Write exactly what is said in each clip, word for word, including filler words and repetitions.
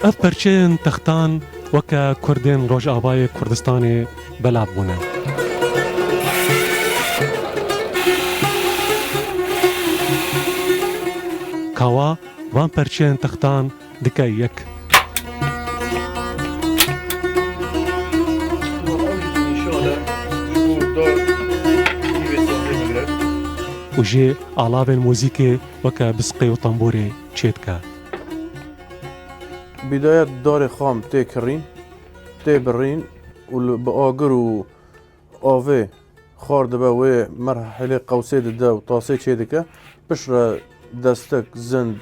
Ev perçeyên textan weke Kurdên Rojavayê Kurdistanê belav bûne. Kawa van perçeyên textan dike yek. Û jê alavên muzîkê weke bisqê û tembûrê çêdike. Bidayet darê xam tê kirîn, tê birîn û li, bi agir û avê xar dibe, wê merhilê qewsê dide û tasê çêdike. Piştre destik, zind,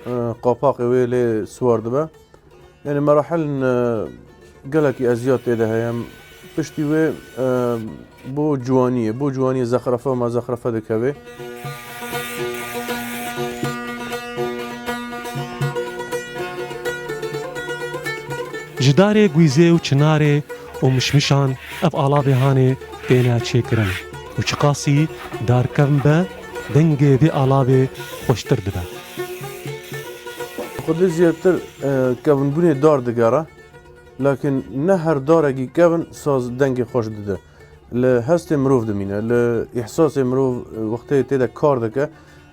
e, qapaqê wê lê siwar dibe. Yanî merahil, e, gelekî eziyat tê de heye. Piştî wê, e, bo ciwaniyê, bo ciwaniyê zexrefe ma zexrefe dikeve. Ji darê gwîzê û çinarê û mişmişan ev alavê hanê têne çêkirin û çiqasî dar kevn be, dengê vê alavê xweştir dibe. Xwedê zêdetir, e, kevinbûnê dar digere, lakin ne her darekî kevin saz dengê xweş dide. Li hestê mirov dimîne, li îhsasê mirov, e, wextê tê de kar dike,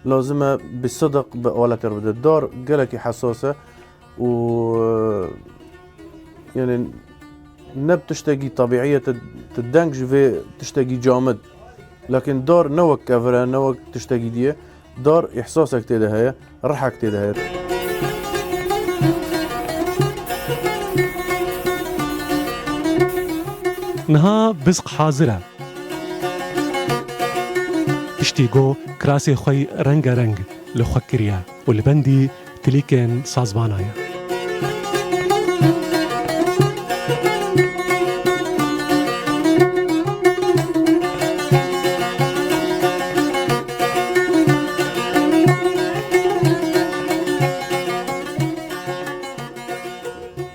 lazim e bi sidiq bi aletê re bide. Dar gelekî hesas e û, e, yanî ne bi tiştekî tebîî ye, tu, tu deng ji vê tiştekî camid. Lakin dar ne wek kevir e, ne wek tiştekî dî ye. Dar îhsasek tê de heye, rihek tê de heye. Niha bizq hazir e. Piştî ku kirasê xwe yî rengereng li xwe kiriye û li bendî tilîkên sazbana ye.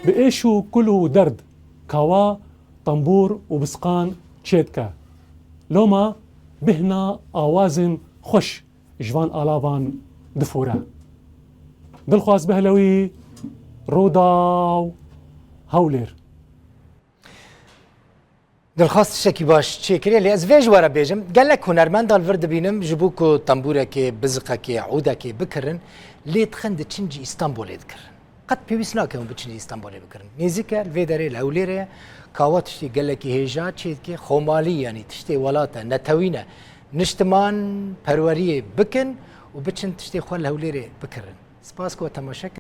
Bi êş û kul û derd, kawa, tembûr û bisqan çêdike. Loma bêhna awazên xweş ji van alavan difûre. Dilxwaz Behlewî, Rûdaw, Hewlêr. Dilxwaz tiştekî baş çêkiriye, lê ez vê ji we re bêjim, gelek hunermenda li vir dibînim, ji bo ku tembûrekê, biziqekê, ûdekê bikirin, lê dixin diçin cî Îstanbulê dikirin. Qet pêwîst nake hûn biçin cî Îstanbulê bikirin. Nêzîk e, li vê derê li Hewlêrê ye, kawa tiştê gelekî hêja çêdike, xwemalî, yanî tiştê welat e, netewî ne, niştiman perweriyê bikin û biçin tiştê xwe li Hewlêrê bikirin. Spas ku we temaşe kir.